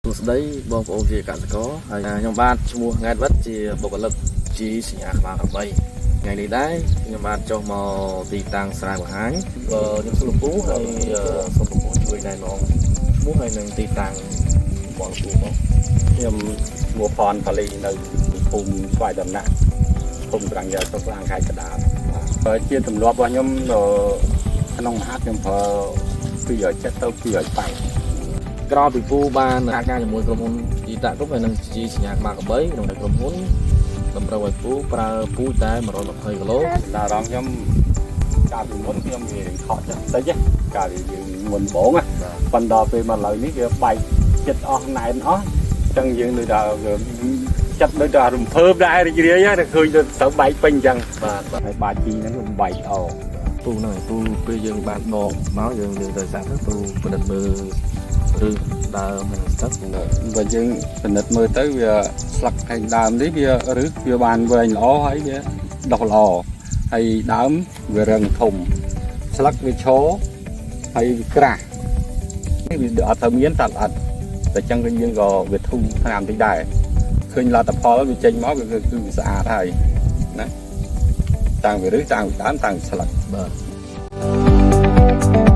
សួស្តីបងប្អូនជាកសិករហើយខ្ញុំបាទឈ្មោះង៉ែតវិតជាបុគ្គលិកជីសញ្ញាក្បាលក្របីថ្ងៃនេះដែរខ្ញុំបាទចុះមកទីតាំងស្រែបង្ហាញបើខ្ញុំសុំលោកពូហើយសូមលោកពូជួយណែនាំឈ្មោះហើយនិងទីតាំងរបស់លោកពូផង ខ្ញុំឈ្មោះផនផលីនៅភូមិស្វាយដំណាក់ភូមិត្រាំងយ៉ាស្រុកឡាងខេត្តកណ្ដាលបាទជាទម្លាប់របស់ខ្ញុំក្នុងមហាខ្ញុំប្រើ270ទៅ280 ក្រោយពីពូបានសហការជាមួយក្រុមហ៊ុនជីតាគ្រប់ហើយនិងជីសញ្ញាក្បាលក្របីក្នុងក្រុមហ៊ុនតម្រូវឲ្យពូប្រើពូជតែ120គីឡូ ដល់អារម្មណ៍ខ្ញុំកាលពីមុនខ្ញុំវាខកចិត្តតិចកាលពីយើងមុនបងណាប៉ុន្តែដល់ពេលមកឥឡូវនេះវាបែកចិត្តអស់ណែនអស់អញ្ចឹងយើងដូចថាវាចិត្តដូចថារំភើបដែររីករាយណាឃើញទៅត្រូវបែកពេញអញ្ចឹង បាទបាទ ហើយបាជីហ្នឹងវាបែកអោ ពូហ្នឹងហើយពូពេលយើងបានដកមកយើងយើងទៅសាក់ទៅពូពិនិត្យមើលឬដើមនិងស្ទឹក បើយើងពិនិត្យមើលទៅវាស្លឹកហើយដើមនេះវាឬវាបានវែងល្អហើយវាដុះល្អហើយដើមវារឹងធំស្លឹកវាឈរហើយវាក្រាស់នេះវាអត់ទៅមានតាត់អត់តែចឹងក៏យើងក៏វាធូរថ្នាំតិចដែរឃើញលទ្ធផលវាចេញមកវាគឺវាស្អាតហើយណាតាំងពីឬតាំងពីដើមតាំងពីស្លឹក បាទ